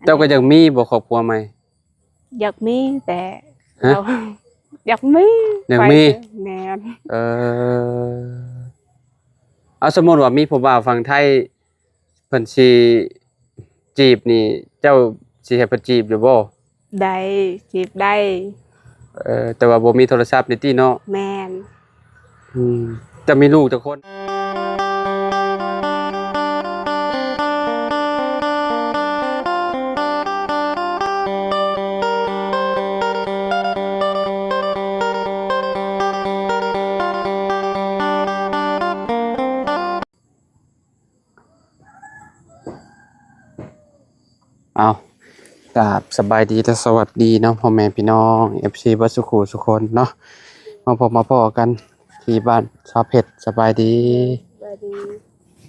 ເຈົ້າກໍຢາກມີບໍ່ຄອບຄົວໃໝ່? ຢາກມີ ແຕ່ ຮະ? ເຮົາ ຢາກມີ ຢາກມີ ໄປເດີ ແມ່ນ ເອີ ເອົາ ສົມມຸດວ່າມີຜູ້ບ່າວຝັ່ງໄທ ເພິ່ນຊິຈີບນີ້ ເຈົ້າຊິໃຫ້ເພິ່ນຈີບຢູ່ບໍ່? ໄດ້ ຈີບໄດ້ ເອີ ແຕ່ວ່າບໍ່ມີໂທລະສັບນີ້ຕິເນາະ? ແມ່ນ ອືມ ເຈົ້າມີລູກຈັກຄົນ? ເອົາ ກາບສະບາຍດີ ແລະ ສະຫວັດດີເນາະ ພໍ່ແມ່ພີ່ນ້ອງ ເອັຟຊີ ເບິດສູ່ຄູ່ສູ່ຄົນເນາະ ມາພົບມາພໍ້ກັນທີ່ບ້ານສາວເພັດ. ສະບາຍດີ ສະບາຍດີ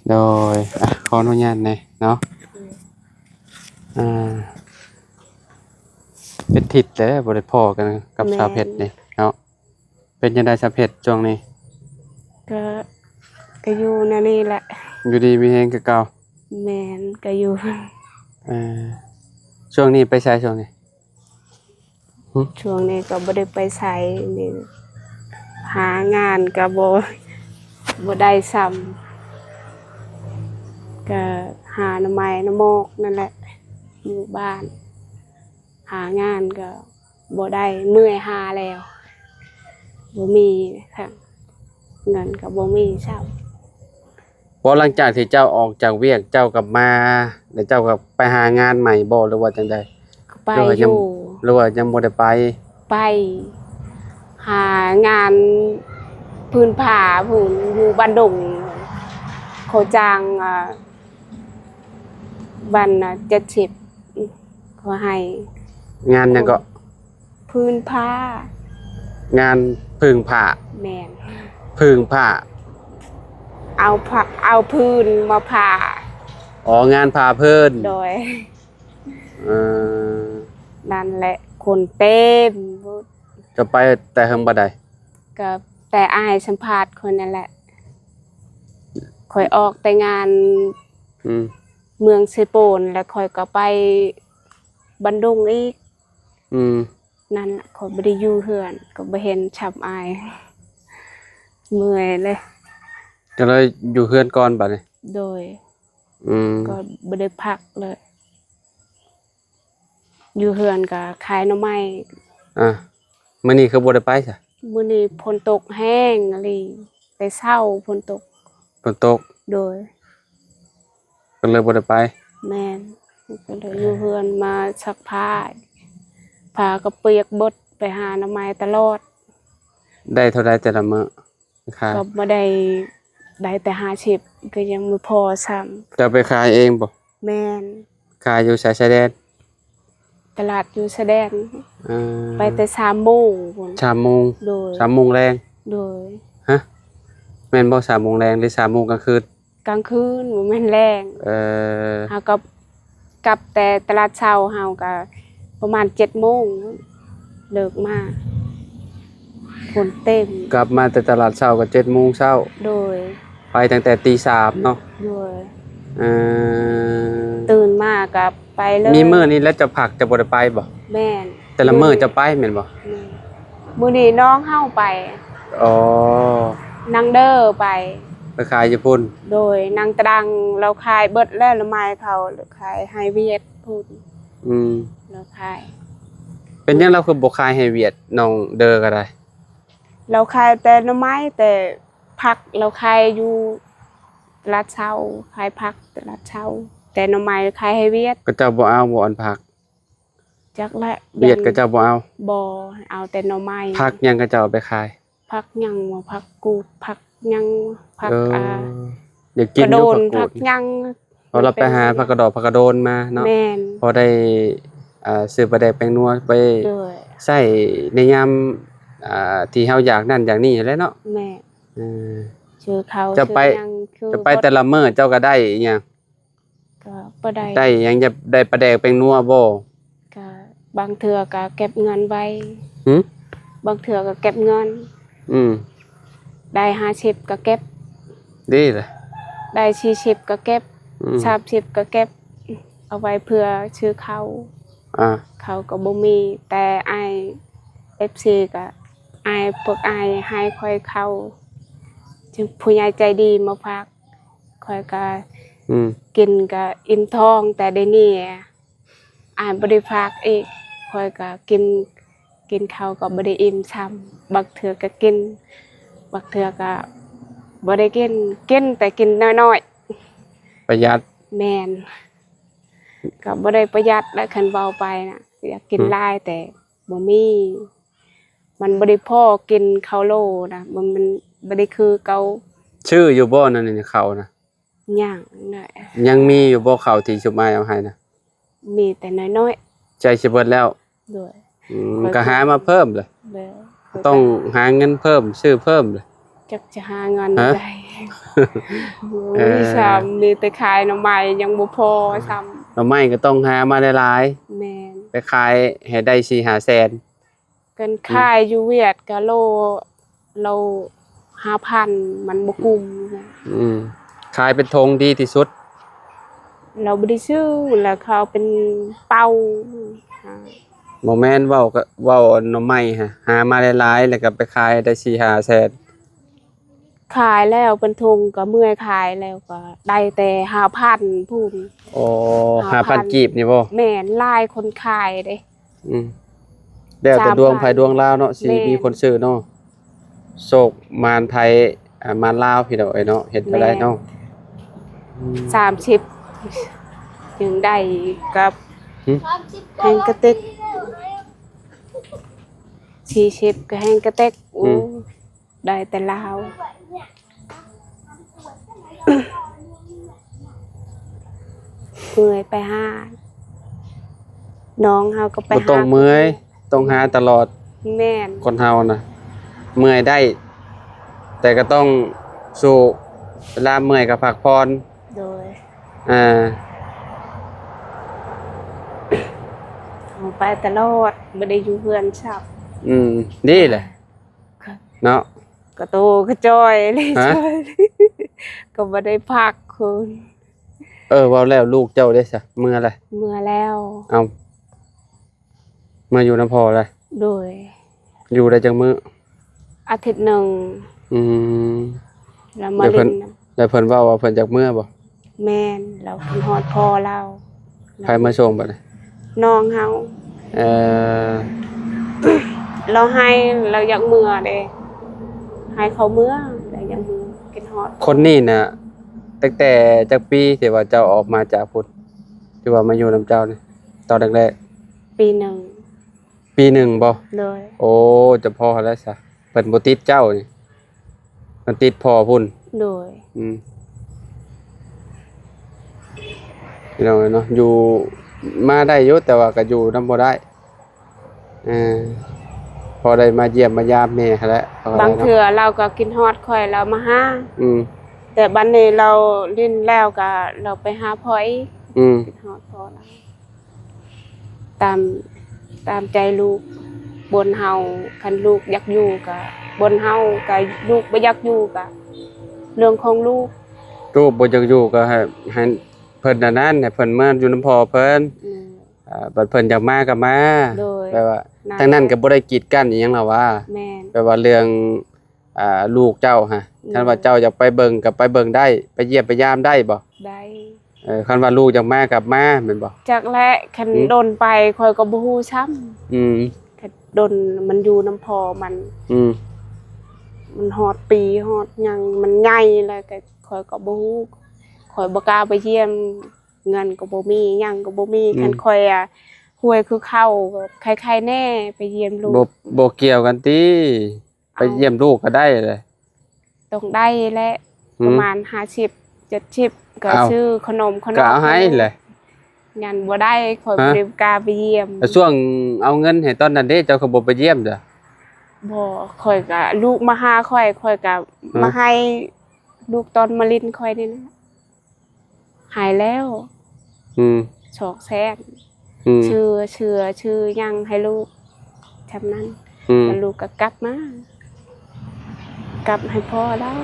ໂດຍ ອ່ະ ຂໍອະນຸຍາດແດ່ເນາະ ອືມ ອ່າ ເປັນທິດແລ້ວບໍ່ໄດ້ພໍ້ກັນກັບ ແມ່ນ ສາວເພັດນີ້ເນາະ. ເປັນຈັ່ງໃດສາວເພັດຊ່ວງນີ້? ກໍ ກໍຢູ່ແນວນີ້ແຫຼະ ຢູ່ດີມີແຮງຄືເກົ່າ. ແມ່ນ ກໍຢູ່ ເອີ ຊ່ວງນີ້ໄປໃສຊ່ວງນີ້? ຫຶ? ຊ່ວງນີ້ກໍບໍ່ໄດ້ໄປໃສ ນີ້ ຫາງານກໍບໍ່ ບໍ່ໄດ້ຊ້ຳ ກໍຫາໜໍ່ໄມ້ໜໍ່ໝອກນັ້ນແຫຼະ ຢູ່ບ້ານ. ຫາງານກໍບໍ່ໄດ້ ເມື່ອຍຫາແລ້ວ ບໍ່ມີ ເງິນກໍບໍ່ມີຊ້ຳ. ບໍ່ ຫຼັງຈາກທີ່ເຈົ້າອອກຈາກວຽກ ເຈົ້າກັບມາ ແລ້ວເຈົ້າກໍໄປຫາງານໃໝ່ບໍ່ ຫຼືວ່າຈັ່ງໃດ? ກໍໄປ ຫຼືວ່າຍັງ ຢູ່ ຫຼືວ່າຍັງບໍ່ໄດ້ໄປ? ໄປ ຫາງານພື້ນຜາພຸ້ນ ຢູ່ບ້ານດົງ ເຂົາຈ້າງ ອ່າ ວັນລະເຈັດສິບ ເຂົາໃຫ້. ງານຫຍັງເກາະ? ຜືນຜ້າ ງານຜຶ່ງຜ້າ. ແມ່ນ ຜຶ່ງຜ້າ ເອົາຜ້າ ເອົາຜືນມາຜ້າ. ອໍ ງານຜ້າຜືນ. ໂດຍ ເອີ ນັ້ນແຫຼະ ຄົນເຕັມ. ເຈົ້າໄປແຕ່ເຫິງປານໃດ? ກໍແຕ່ອ້າຍສຳພາດຂ້ອຍນັ້ນແຫຼະ ຂ້ອຍອອກແຕ່ງານ ອືມ ເມືອງເຊໂປນ ແລ້ວຂ້ອຍກໍໄປບັນດຸງອີກ. ອືມ ນັ້ນລະ ຂ້ອຍບໍ່ໄດ້ຢູ່ເຮືອນ ກໍບໍ່ເຫັນຊ້ຳອ້າຍ ເມື່ອຍເລີຍ ກໍເລີຍຢູ່ເຮືອນກ່ອນບາດນີ້. ໂດຍ ອືມ ກໍບໍ່ໄດ້ພັກເລີຍ ຢູ່ເຮືອນກໍຂາຍໜໍ່ໄມ້. ອ່າ ມື້ນີ້ຄືບໍ່ໄດ້ໄປຊະ? ມື້ນີ້ຝົນຕົກແຮງອີ່ຫຼີ ແຕ່ເຊົ້າຝົນຕົກ. ຝົນຕົກ? ໂດຍ ກໍເລີຍບໍ່ໄດ້ໄປ. ແມ່ນ ກໍເລີຍຢູ່ເຮືອນມາຊັກຜ້າ ຜ້າກໍປຽກເບິດ ໄປຫາໜໍ່ໄມ້ຕະຫຼອດ. ໄດ້ເທົ່າໃດແຕ່ລະມື້? ຂາຍ ກໍບໍ່ໄດ້ ໄດ້ແຕ່ຫ້າສິບ ກໍຍັງບໍ່ພໍຊ້ຳ. ເຈົ້າໄປຂາຍເອງບໍ່? ແມ່ນ ຂາຍຢູ່ໃສ ຊາຍແດນ? ຕະຫຼາດຢູ່ຊາຍແດນ. ເອີ ໄປແຕ່ສາມໂມງພຸ້ນ. ສາມໂມງ? ໂດຍ ສາມໂມງແລງ. ໂດຍ ຮະ ແມ່ນບໍ່ ສາມໂມງແລງ ຫຼື ສາມໂມງກາງຄືນ? ກາງຄືນ ບໍ່ແມ່ນແລງ. ເອີ ເຮົາກໍກັບແຕ່ຕະຫຼາດເຊົ້າ ເຮົາກໍປະມານເຈັດໂມງເລີກມາ ຄົນເຕັມ. ກັບມາແຕ່ຕະຫຼາດເຊົ້າກໍເຈັດໂມງເຊົ້າ. ໂດຍ ໄປຕັ້ງແຕ່ຕີສາມເນາະ. ໂດຍ ເອີ ຕື່ນມາກໍໄປເລີຍ. ມີມື້ນີ້ແຫຼະເຈົ້າພັກ ເຈົ້າບໍ່ໄດ້ໄປບໍ່? ແມ່ນ ແຕ່ລະມື້ເຈົ້າໄປແມ່ນບໍ່? ແມ່ນ ມື້ນີ້ນ້ອງເຮົາໄປ. ອໍ ນາງເດີໄປ ໄປຂາຍຢູ່ພຸ້ນ. ໂດຍ ນາງຕະດັງລາວຂາຍເບິດແລ້ວ ລະໄມ້ເຂົາ ລາວຂາຍໃຫ້ຫວຽດພຸ້ນ. ອືມ ລາວຂາຍ. ເປັນຫຍັງລາວຄືບໍ່ຂາຍໃຫ້ຫວຽດ ນ້ອງເດີກໍໄດ້? ລາວຂາຍແຕ່ໜໍ່ໄມ້ ແຕ່ຜັກລາວຂາຍຢູ່ຕະຫຼາດເຊົ້າ ຂາຍຜັກຕະຫຼາດເຊົ້າ ແຕ່ໜໍ່ໄມ້ຂາຍໃຫ້ຫວຽດ. ເຂົາເຈົ້າບໍ່ເອົາບໍ່ ອັນຜັກ? ຈັກແຫຼະ ຫວຽດເຂົາເຈົ້າບໍ່ເອົາ. ບໍ່ ເອົາແຕ່ໜໍ່ໄມ້. ຜັກຫຍັງເຂົາເຈົ້າເອົາໄປຂາຍ? ຜັກຫຍັງ ຜັກກູດ ຜັກຫຍັງ ຜັກ ເອີ ອ່າ ຢາກກິນຢູ່ ຜັກກູດ ຜັກຫຍັງ. ເພາະເຮົາໄປຫາຜັກກະດອກ ຜັກກະໂດນມາເນາະ. ແມ່ນ ພໍໄດ້ ອ່າ ຊື້ປາແດກແປ້ງນົວໄປ ໂດຍ ໃຊ້ໃນຍາມ ອ່າ ທີ່ເຮົາຢາກນັ້ນຢາກນີ້ຫັ້ນແຫຼະເນາະ. ແມ່ນ ເອີ ຊື້ເຂົ້າ ເຈົ້າໄປ ຊື້ຫຍັງ ເຈົ້າໄປແຕ່ລະມື້ເຈົ້າກໍໄດ້ອີ່ຫຍັງ? ກໍບໍ່ໄດ້ ໄດ້ຫຍັງ ຢາກໄດ້ປາແດກແປ້ງນົວບໍ່? ກໍບາງເທື່ອກໍເກັບເງິນໄວ້. ຫື? ບາງເທື່ອກໍເກັບເງິນ. ອືມ ໄດ້ຫ້າສິບກໍເກັບ. ດີລະ ໄດ້ສີ່ສິບກໍເກັບ. ອືມ ສາມສິບກໍເກັບ. ເອົາໄວ້ເພື່ອຊື້ເຂົ້າ. ອ່າ ເຂົ້າກໍບໍ່ມີ, ແຕ່ອ້າຍ ເອັຟຊີ ກໍ ອ້າຍ ພວກອ້າຍໃຫ້ຂ້ອຍເຂົ້າ, ຜູ້ໃຫຍ່ໃຈດີມາຝາກ, ຂ້ອຍກໍ ອືມ ກິນກໍອີ່ມທ້ອງ. ແຕ່ດຽວນີ້ອ້າຍບໍ່ໄດ້ຝາກອີກ, ຂ້ອຍກໍກິນ ກິນເຂົ້າກໍບໍ່ໄດ້ອີ່ມຊ້ຳ, ບາງເທື່ອກໍກິນ, ບາງເທື່ອກໍບໍ່ໄດ້ກິນ, ກິນແຕ່ກິນນ້ອຍໆ. ປະຢັດ. ແມ່ນ. ກໍບໍ່ໄດ້ປະຢັດແຫຼະ, ຄັນເວົ້າໄປນະ ຢາກກິນ ອືມ ຫຼາຍແຕ່ບໍ່ມີ, ມັນບໍ່ໄດ້ພໍກິນເຂົ້າໂລນະ, ມັນ ມັນບໍ່ໄດ້ຄືເກົ່າ. ຊື້ຢູ່ບໍ່ ນັ້ນ ເຂົ້ານະ? ຍັງນະ. ຍັງມີຢູ່ບໍ່ເຂົ້າທີ່ຊຸມອ້າຍເອົາໃຫ້ນະ? ມີແຕ່ນ້ອຍໆ. ໃກ້ຊິເບິດແລ້ວ? ໂດຍ. ອືມ ຂ້ອຍ ກໍຫາມາເພີ່ມເລີຍ. ໂດຍ. ຕ້ອງຫາເງິນເພີ່ມ, ຊື້ເພີ່ມເລີຍ. ຈັກຈະຫາເງິນ ຮະ? ໄດ້. ເອີ ໂອ້ຍ ຊ້ຳ ມີແຕ່ຂາຍໜໍ່ໄມ້ຍັງບໍ່ພໍ ເອີ ຊ້ຳ. ໜໍ່ໄມ້ກໍຕ້ອງຫາມາຫຼາຍໆ. ແມ່ນ. ໄປຂາຍໃຫ້ໄດ້ສີ່ຫ້າແສນ. ກັນ ອືມ ຂາຍຢູ່ຫວຽດກໍໂລ ໂລຫ້າພັນ ມັນບໍ່ກຸ້ມ. ອືມ ຂາຍເປັນຖົງດີທີ່ສຸດ. ລາວບໍ່ໄດ້ຊື້ ແລ້ວເຂົາເປັນເປົາ. ບໍ່ແມ່ນ ເວົ້າ ເວົ້າໜໍ່ໄມ້ຫາ ຫາມາຫຼາຍໆ ແລ້ວກໍໄປຂາຍໄດ້ສີ່ຫ້າແສນ. ຂາຍແລ້ວເປັນຖົງກໍເມື່ອຍ, ຂາຍແລ້ວກໍໄດ້ແຕ່ຫ້າພັນພຸ້ນ. ໂອ້ ຫ້າພັນ ຫ້າພັນກີບນີ້ບໍ່? ແມ່ນ, ຫຼາຍຄົນຂາຍເດ້. ອືມ ແລ້ວແຕ່ດວງໃຜດວງລາວເນາະ ຊິມີຄົນຊື້ເນາະ. ໂຊກໝານໃຜ ອ່າ ໝານລາວ ພີ່ນ້ອງເອີຍເນາະ, ເຮັດແນວໃດເນາະ. ແມ່ນ. ອືມ ສາມສິບ ຍັງໄດ້ກັບ ຫຶ? ແຮງກະຕິກ, ສີ່ສິບ ກໍແຮງກະຕິກ. ໂອ້ ອືມ ໄດ້ແຕ່ລາວ. ເມື່ອຍໄປຫາ ນ້ອງເຮົາກໍໄປ ບໍ່ຕ້ອງເມື່ອຍ, ຕ້ອງຫາຕະຫຼອດ. ແມ່ນ. ຄົນເຮົານະ ເມື່ອຍໄດ້ ແຕ່ກໍຕ້ອງສູ້, ເວລາເມື່ອຍກໍພັກຜ່ອນ. ໂດຍ. ອ່າ ເຮົາໄປຕະຫຼອດ, ບໍ່ໄດ້ຢູ່ເຮືອນຊ້ຳ. ອືມ ດີແຫຼະ. ເນາະ ກະໂຕກະຈ່ອຍເລີຍ. ຮະ? ກໍບໍ່ໄດ້ພັກຄຸນ. ເອີ ເວົ້າແລ້ວລູກເຈົ້າເດ້ຊະ ເມືອລະ? ເມືອແລ້ວ. ເອົ້າ ມາຢູ່ນຳພໍ່ລະ? ໂດຍ. ຢູ່ໄດ້ຈັກມື້? ອາທິດໜຶ່ງ. ອືມ ແລ້ວມາຫຼິ້ນ. ແລ້ວເພິ່ນເວົ້າວ່າເພິ່ນຢາກເມືອບໍ່? ແມ່ນ, ລາວຄິດຮອດພໍ່ລາວ. ໃຜມາສົ່ງບັດນີ້? ນ້ອງເຮົາ. ເອີ ລາວໄຫ້, ລາວຢາກເມືອເດ້, ໃຫ້ເຂົາເມືອ, ລາວຢາກເມືອ, ຄິດຮອດ. ຄົນນີ້ນະ ຕັ້ງແຕ່ຈັກປີທີ່ວ່າເຈົ້າອອກມາຈາກພຸ້ນ ທີ່ວ່າມາຢູ່ນຳເຈົ້ານີ້ ຕອນແລກໆ? ປີໜຶ່ງ. ປີໜຶ່ງບໍ່? ໂດຍ. ໂອ້ ຈະພໍແລ້ວຊະ. ເພິ່ນບໍ່ຕິດເຈົ້ານີ້ ມັນຕິດພໍ່ພຸ້ນ. ໂດຍ. ອືມ ພີ່ນ້ອງເອີຍເນາະ, ຢູ່ມາໄດ້ຢູ່ ແຕ່ວ່າກໍຢູ່ນຳບໍ່ໄດ້. ເອີ ພໍໄດ້ມາຢ້ຽມມາຢາມແມ່ຫັ້ນແຫຼະ. ບາງເທື່ອລາວກໍຄິດຮອດຂ້ອຍ ລາວມາຫາ. ອືມ ແຕ່ບັດນີ້ລາວຫຼິ້ນແລ້ວກໍລາວໄປຫາພໍ່ອີກ. ອືມ ຄິດຮອດພໍ່ລາວ. ຕາມ ຕາມໃຈລູກ, ບ່ອນເຮົາ, ຄັນລູກຢາກຢູ່ກະບ່ອນເຮົາ, ກະລູກບໍ່ຢາກຢູ່ກະເລື່ອງຂອງລູກ. ລູກບໍ່ຢາກຢູ່ກະໃຫ້ ໃຫ້ເພິ່ນອັນນັ້ນ, ໃຫ້ເພິ່ນມາຢູ່ນຳພໍ່ເພິ່ນ. ອືມ ອ່າ ບັດເພິ່ນຢາກມາກະມາ. ໂດຍ. ແບບວ່າທາງນັ້ນກະບໍ່ໄດ້ກີດກັ້ນອີ່ຫຍັງລະວ່າ. ແມ່ນ. ແບບວ່າເລື່ອງ ອ່າ ລູກເຈົ້າຫະ ອືມ ຄັນວ່າເຈົ້າຢາກໄປເບິ່ງກໍໄປເບິ່ງໄດ້, ໄປຢ້ຽມໄປຢາມໄດ້ບໍ່? ໄດ້. ເອີ ຄັນວ່າລູກຢາກມາກໍມາແມ່ນບໍ່? ຈັກແຫຼະ, ຄັນ ຫື? ດົນໄປຂ້ອຍກໍບໍ່ຮູ້ຊ້ຳ. ອືມ ຄັນດົນມັນຢູ່ນຳພໍ່ມັນ. ອືມ ມັນຮອດປີຮອດຫຍັງ ມັນໃຫຍ່ແລ້ວກໍຂ້ອຍກໍບໍ່ຮູ້, ຂ້ອຍບໍ່ກ້າໄປຢ້ຽມ, ເງິນກໍບໍ່ມີ ຫຍັງກໍບໍ່ມີ. ອືມ ຄັນຂ້ອຍ ອາ ຮວຍຄືເຂົາ ໄຄໆແດ່ໄປຢ້ຽມລູກ. ບໍ່ ບໍ່ກ່ຽວກັນຕິ? ໄປຢ້ຽມລູກກໍໄດ້ແຫຼະ. ຕ້ອງໄດ້ແຫຼະ. ຫືມ? ປະມານຫ້າສິບ ເຈັດສິບ ກໍ ເອົ້າ ຊື້ຂະໜົມຂະໜອກ ກໍເອົາໃຫ້ແຫຼະ. ຍັງບໍ່ໄດ້ ຂ້ອຍ ຮະ? ບໍ່ໄດ້ກ້າໄປຢ້ຽມ. ແລ້ວຊ່ວງເອົາເງິນໃຫ້ຕອນນັ້ນເດ້ ເຈົ້າຄືບໍ່ໄປຢ້ຽມເດີ້? ບໍ່ ຂ້ອຍກໍ ລູກມາຫາຂ້ອຍ ຂ້ອຍກໍ ຮະ? ມາໃຫ້ລູກຕອນມາຫຼິ້ນຂ້ອຍນີ້ນະ. ໃຫ້ແລ້ວ ອືມ ສອງແສນ ອືມ ຊື້ເສື້ອຊື້ຫຍັງໃຫ້ລູກ ຊ່ຳນັ້ນ ອືມ ແລ້ວລູກກໍກັບມາ ກັບໃຫ້ພໍ່ລາວ.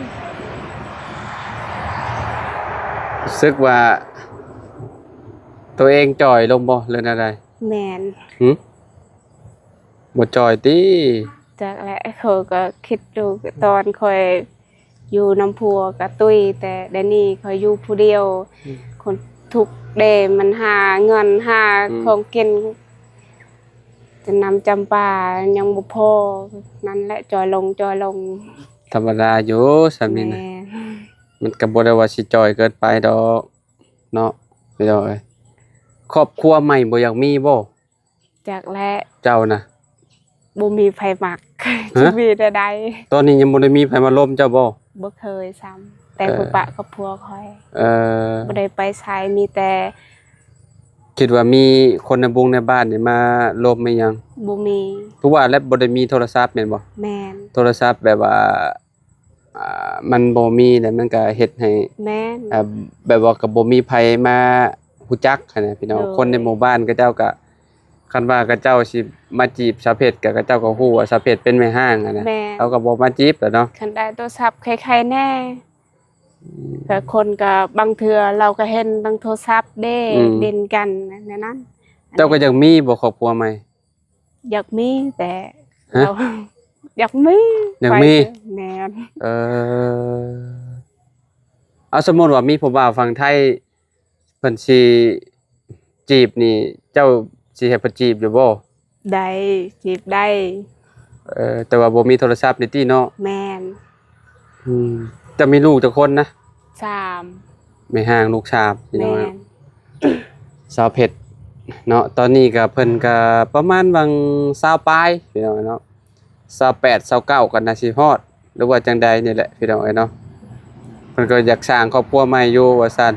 ຮູ້ສຶກວ່າ ໂຕເອງຈ່ອຍລົງບໍ່ ຫຼືແນວໃດ? ແມ່ນ. ຫື? ບໍ່ຈ່ອຍຕິ? ຈັກແຫຼະ ຂ້ອຍກໍຄິດຢູ່ຕອນຂ້ອຍຢູ່ນຳຜົວກໍຕຸ້ຍ, ແຕ່ດຽວນີ້ຂ້ອຍຢູ່ຜູ້ດຽວ. ອືມ. ຄົນທຸກເດ້ ມັນຫາເງິນຫາ ອືມ ຂອງກິນ ຈະນຳຈຳປາຍັງບໍ່ພໍ. ນັ້ນແຫຼະ ຈ່ອຍລົງ ຈ່ອຍລົງ. ທຳມະດາຢູ່ ສ່ຳນີ້ນະ. ແມ່ນ. ມັນກໍບໍ່ໄດ້ວ່າຊິຈ່ອຍເກີນໄປດອກເນາະ ພີ່ນ້ອງເອີຍ. ຄອບຄົວໃໝ່ບໍ່ຢາກມີບໍ່? ຈັກແຫຼະ. ເຈົ້ານະ? ບໍ່ມີໃຜມັກ. ຮະ? ຊິມີແນວໃດ? ຕອນນີ້ຍັງບໍ່ໄດ້ມີໃຜມາລົມເຈົ້າບໍ່? ບໍ່ເຄີຍຊ້ຳ ແຕ່ ເອີ ຜູ້ປະຄອບຄົວຂ້ອຍ. ເອີ ບໍ່ໄດ້ໄປໃສ ມີແຕ່ ຄິດວ່າມີຄົນໃນບຸງໃນບ້ານນີ້ມາລົມອີ່ຫຍັງ? ບໍ່ມີ. ຄືວ່າແລ້ວບໍ່ໄດ້ມີໂທລະສັບແມ່ນບໍ່? ແມ່ນ. ໂທລະສັບແບບວ່າ ອ່າ ມັນບໍ່ມີແລ້ວ ມັນກະເຮັດໃຫ້ ແມ່ນ ອ່າ ແບບວ່າກະບໍ່ມີໃຜມາຮູ້ຈັກຫັ້ນນະພີ່ນ້ອງ. ໂດຍ. ຄົນໃນໝູ່ບ້ານເຂົາເຈົ້າກະ ຄັນວ່າເຂົາເຈົ້າຊິມາຈີບສາວເພັດ ກະເຂົາເຈົ້າກະຮູ້ວ່າສາວເພັດເປັນແມ່ຮ້າງຫັ້ນນະ. ແມ່ນ. ເຂົາກະບໍ່ມາຈີບແຫຼະເນາະ. ຄັນໄດ້ໂທລະສັບໃຄໆແດ່ ອືມ ກະຄົນກະບາງເທື່ອລາວກະເຫັນທາງໂທລະສັບເດ້ ອືມ ຫຼິ້ນກັນແນວນັ້ນ. ເຈົ້າກະຢາກມີບໍ່ຄອບຄົວໃໝ່? ຢາກມີແຕ່ ຮະ? ຢາກມີ ຢາກມີ. ແມ່ນ. ເອີ ເອົາ ສົມມຸດວ່າມີຜູ້ບ່າວຝັ່ງໄທເພິ່ນຊິຈີບນີ້ ເຈົ້າຊິໃຫ້ເພິ່ນຈີບຢູ່ບໍ່? ໄດ້ ຈີບໄດ້. ເອີ ແຕ່ວ່າບໍ່ມີໂທລະສັບນີ້ຕິເນາະ? ແມ່ນ. ອືມ ເຈົ້າມີລູກຈັກຄົນນະ? ສາມ. ແມ່ຮ້າງລູກສາມ ພີ່ນ້ອງ. ແມ່ນ. ສາວເພັດເນາະ ຕອນນີ້ກະເພິ່ນກະປະມານຫວ່າງຊາວປາຍ ພີ່ນ້ອງເນາະ ຊາວແປດ ຊາວເກົ້າ ກໍໜ້າຊິຮອດ ຫຼືວ່າຈັ່ງໃດນີ້ແຫຼະ ພີ່ນ້ອງເອີຍເນາະ. ເພິ່ນກໍຢາກສ້າງຄອບຄົວໃໝ່ຢູ່ວ່າຊັ້ນ.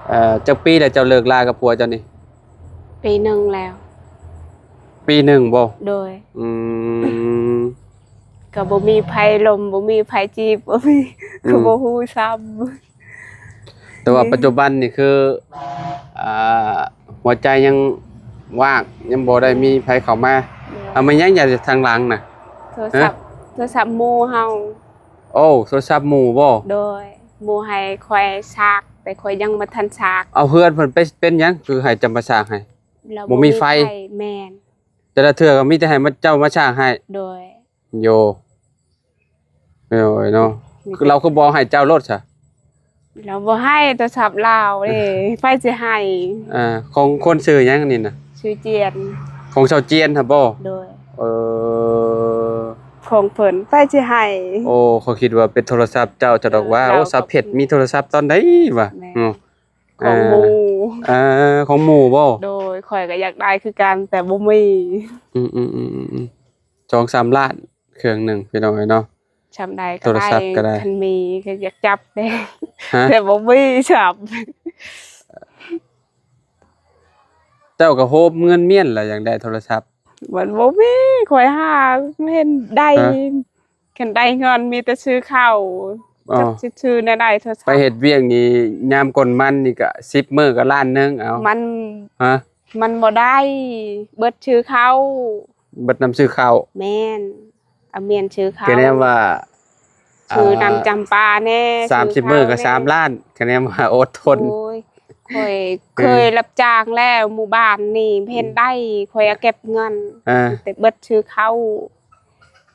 ເອີ ຈັກປີແລ້ວເຈົ້າເລີກລາກັບຜົວເຈົ້ານີ້? ປີໜຶ່ງແລ້ວ. ປີໜຶ່ງບໍ່? ໂດຍ. ອືມ ກໍບໍ່ມີໃຜລົມ ບໍ່ມີໃຜຈີບ ບໍ່ມີ ອືມ ກໍບໍ່ຮູ້ຊ້ຳ. ແຕ່ວ່າປັດຈຸບັນນີ້ຄື ອ່າ ຫົວໃຈຍັງວ່າງ ຍັງບໍ່ໄດ້ມີໃຜເຂົ້າມາ. ໂດຍ. ເອົາ ແມ່ນຫຍັງຢູ່ທາງຫຼັງນະ? ໂທລະສັບ. ຮະ? ໂທລະສັບໝູ່ເຮົາ. ໂອ້ ໂທລະສັບໝູ່ບໍ່? ໂດຍ. ໝູ່ໃຫ້ຂ້ອຍສາກ ແຕ່ຂ້ອຍຍັງບໍ່ທັນສາກ. ເອົາ ເຮືອນເພິ່ນໄປເປັນຫຍັງ ຄືໃຫ້ເຈົ້າມາສາກໃຫ້? ບໍ່ມີໄຟ. ແມ່ນ. ແຕ່ລະເທື່ອກໍມີແຕ່ໃຫ້ມາ ເຈົ້າມາສ້າງໃຫ້. ໂດຍ. ໂຢ ໂດຍເນາະ. ຄືລາວຄືບໍ່ໃຫ້ເຈົ້າໂລດຊະ? ລາວບໍ່ໃຫ້ ໂທລະສັບລາວເດ້ ໃຜຊິໃຫ້? ອ່າ ຂອງຄົນຊື່ຫຍັງນີ້ນະ? ຊື່ຈຽນ. ຂອງຊາວຈຽນຫັ້ນບໍ່? ໂດຍ. ເອີ ຂອງເພິ່ນ ໃຜຊິໃຫ້? ໂອ້ ຂ້ອຍຄິດວ່າເປັນໂທລະສັບເຈົ້າ ຈະດອກວ່າ ເອີ ໂອ້ ສາວເພັດມີໂທລະສັບຕອນໃດວະ? ແມ່ນ. ເນາະ ຂອງໝູ່. ເອີ ຂອງໝູ່ບໍ່? ໂດຍ. ຂ້ອຍກໍຢາກໄດ້ຄືກັນ ແຕ່ບໍ່ມີ. ອືມໆ ສອງສາມລ້ານເຄື່ອງໜຶ່ງ ພີ່ນ້ອງເອີຍເນາະ. ສ່ຳໃດກໍໄດ້ ໂທລະສັບກໍໄດ້ ຄັນມີກໍຢາກຈັບເດ້. ຮະ? ແຕ່ບໍ່ມີສັບ. ເຈົ້າກໍໂຮມເງິນມ້ຽນລະ ຢາກໄດ້ໂທລະສັບ. ມັນບໍ່ມີ ຂ້ອຍຫາເຫັນໄດ້. ຮະ? ຄັນໄດ້ເງິນມີແຕ່ຊື້ເຂົ້າ. ອໍ. ຈັກຊິຊື້ແນວໃດໂທລະສັບ. ໄປເຮັດວຽກນີ້ ຍາມກົ້ນມັນນີ້ກະສິບມື້ກະລ້ານໜຶ່ງ. ເອົາ ມັນ ຮະ? ມັນບໍ່ໄດ້ ເບິດຊື້ເຂົ້າ. ເບິດນຳຊື້ເຂົ້າ. ແມ່ນ. ອາ ແມ່ນ ຊື້ເຂົ້າ. ກະແນມວ່າ ຊື້ນຳ ອ່າ ຈຳປາແດ່ ສາມສິບມື້ກໍສາມລ້ານ ກະແນມວ່າອົດທົນ. ໂອ້ຍ ຂ້ອຍເຄີຍ ເອີ ຮັບຈ້າງແລ້ວ ໝູ່ບ້ານນີ້ເຫັນໄດ້ ຂ້ອຍເອົາເກັບເງິນ ເອີ ແຕ່ເບິດຊື້ເຂົ້າ.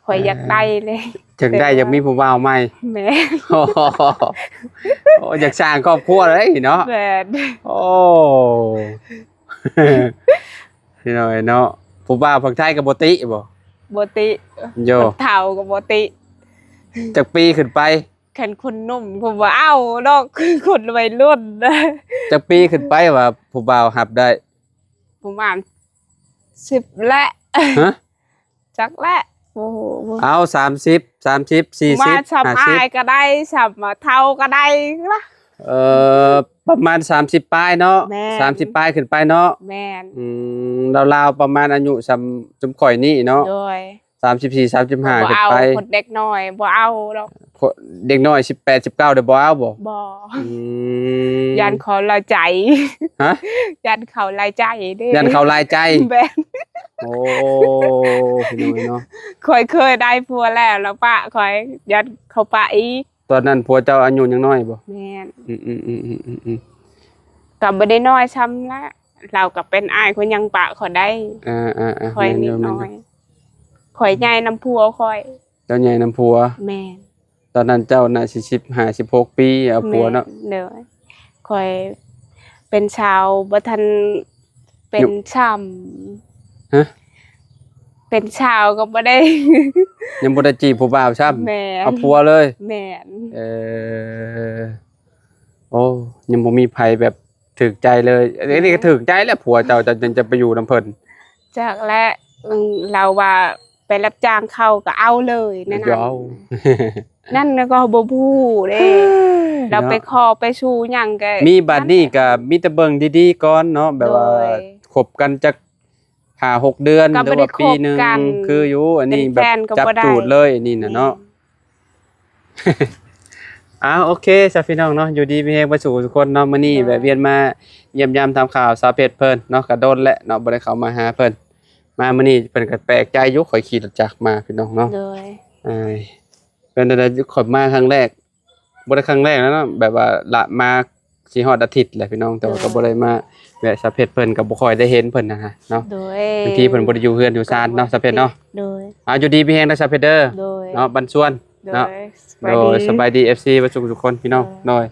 ຂ້ອຍຢາກໄດ້ເລີຍ ເອີ ຢາກໄດ້ ຢາກມີຜູ້ບ່າວໃໝ່. ແມ່ນ. ໂອ້ ຢາກສ້າງຄອບຄົວເລີຍເນາະ. ແມ່ນ. ໂອ້ ພີ່ນ້ອງເອີຍເນາະ ຜູ້ບ່າວຝັ່ງໄທກໍບໍ່ຕິບໍ່? ບໍ່ຕິ. ໂຢ ຄົນເຖົ້າກໍບໍ່ຕິ. ຈັກປີຂຶ້ນໄປ? ຄັນຄົນໜຸ່ມກໍບໍ່ເອົາດອກ ຄົນໄວລຸ້ນ. ຈັກປີຂຶ້ນໄປວ່າຜູ້ບ່າວຮັບໄດ້? ປະມານສິບແຫຼະ. ຮະ? ຈັກແຫຼະ ບໍ່ຮູ້. ເອົາ ສາມສິບ ສາມສິບ ສີ່ສິບ ຫ້າສິບ ສ່ຳອ້າຍກໍໄດ້ ສ່ຳເຖົ້າກໍໄດ້ລະ. ເອີ ປະມານສາມສິບປາຍເນາະ. ແມ່ນ. ສາມສິບປາຍຂຶ້ນໄປເນາະ. ແມ່ນ. ອືມ ລາວໆ ປະມານອາຍຸສ່ຳ ສ່ຳຂ້ອຍນີ້ເນາະ. ໂດຍ. ສາມສິບສີ່ ສາມສິບຫ້າຂຶ້ນໄປ. ບໍ່ເອົາ ຄົນເດັກນ້ອຍບໍ່ເອົາດອກ. ເດັກນ້ອຍສິບແປດ ສິບເກົ້າ ເດ້ບໍ່ເອົາບໍ່? ບໍ່. ອືມ ຢ້ານເຂົາລາຍໃຈ. ຮະ? ຢ້ານເຂົາລາຍໃຈເດ້. ຢ້ານເຂົາລາຍໃຈ. ແມ່ນ. ໂອ້ ພີ່ນ້ອງເນາະ ຂ້ອຍເຄີຍໄດ້ຜົວແລ້ວ ລາວປະຂ້ອຍ ຢ້ານເຂົາປະອີກ. ຕອນນັ້ນຜົວເຈົ້າອາຍຸຍັງນ້ອຍບໍ່? ແມ່ນ. ອືມໆ ກໍບໍ່ໄດ້ນ້ອຍຊ່ຳລະ ລາວກໍເປັນອ້າຍ ຂ້ອຍຍັງປະຂ້ອຍໄດ້. ອ່າໆໆ ຂ້ອຍນີ້ນ້ອຍ ຂ້ອຍໃຫຍ່ນຳຜົວຂ້ອຍ. ເຈົ້າໃຫຍ່ນຳຜົວ? ແມ່ນ. ຕອນນັ້ນເຈົ້າໜ້າຊິສິບຫ້າ ສິບຫົກປີ ເອົາຜົວເນາະ. ແມ່ນ ໂດຍ. ຂ້ອຍເປັນສາວບໍ່ທັນເປັນ ຫະ? ຊ້ຳ ເປັນສາວກໍບໍ່ໄດ້ ຍັງບໍ່ໄດ້ຈີບຜູ້ບ່າວຊ້ຳ. ແມ່ນ. ເອົາຜົວເລີຍ. ແມ່ນ. ເອີ ໂອ້ ຍັງບໍ່ມີໃຜແບບຖືກໃຈເລີຍ. ອັນນີ້ກໍຖືກໃຈແລ້ວ ຜົວເຈົ້າ ເຈົ້າຈຶ່ງຈະໄປຢູ່ນຳເພິ່ນ. ຈັກແຫຼະ ລາວວ່າໄປຮັບຈ້າງເຂົາກໍເອົາເລີຍ ແນວນັ້ນ. ນັ້ນກໍບໍ່ຮູ້ເດ້ ລາວໄປຂໍໄປສູ່ຫຍັງກໍ ມີບັດນີ້ກໍມີແຕ່ເບິ່ງດີໆກ່ອນເນາະ ແບບວ່າ ໂດຍ ຄົບກັນຈັກຫ້າຫົກເດືອນ ຫຼືວ່າປີໜຶ່ງ ຄືຢູ່. ອັນນີ້ແບບຈັບຈູດເລີຍ ອັນນີ້ນະເນາະ. ອ້າວ ໂອເຄຊະພີ່ນ້ອງເນາະ ຢູ່ດີມີແຮງເບິດສູ່ທຸກຄົນເນາະ. ມື້ນີ້ແບບວຽນມາຢ້ຽມຢາມຖາມຂ່າວສາວເພັດເພິ່ນເນາະ ກະດົນແຫຼະເນາະ ບໍ່ໄດ້ເຂົ້າມາຫາເພິ່ນ. ມາມື້ນີ້ເພິ່ນກໍແປກໃຈຢູ່ ຂ້ອຍຂີ່ລົດຈັກມາພີ່ນ້ອງເນາະ. ໂດຍ. ເອີ ເປັນໃດໆ ຂ້ອຍມາຄັ້ງແລກ ບໍ່ໄດ້ຄັ້ງແລກແລ້ວເນາະ ແບບວ່າລະມາຊິຮອດອາທິດແລ້ວພີ່ນ້ອງ ແຕ່ວ່າ ໂດຍ ກໍບໍ່ໄດ້ມາແວະສາວເພັດເພິ່ນ ກໍບໍ່ຄ່ອຍໄດ້ເຫັນເພິ່ນນະເນາະ. ໂດຍ. ບາງທີເພິ່ນບໍ່ໄດ້ຢູ່ເຮືອນຢູ່ຊານເນາະ ສາວເພັດເນາະ. ໂດຍ. ອ່າ ຢູ່ດີມີແຮງເດີສາວເພັດເດີ. ໂດຍ. ເນາະ ບັນຊວນເນາະ. ໂດຍ. ສະບາຍດີ ເອັຟຊີ ເບິດສູ່ທຸກຄົນພີ່ນ້ອງ. ໂດຍ.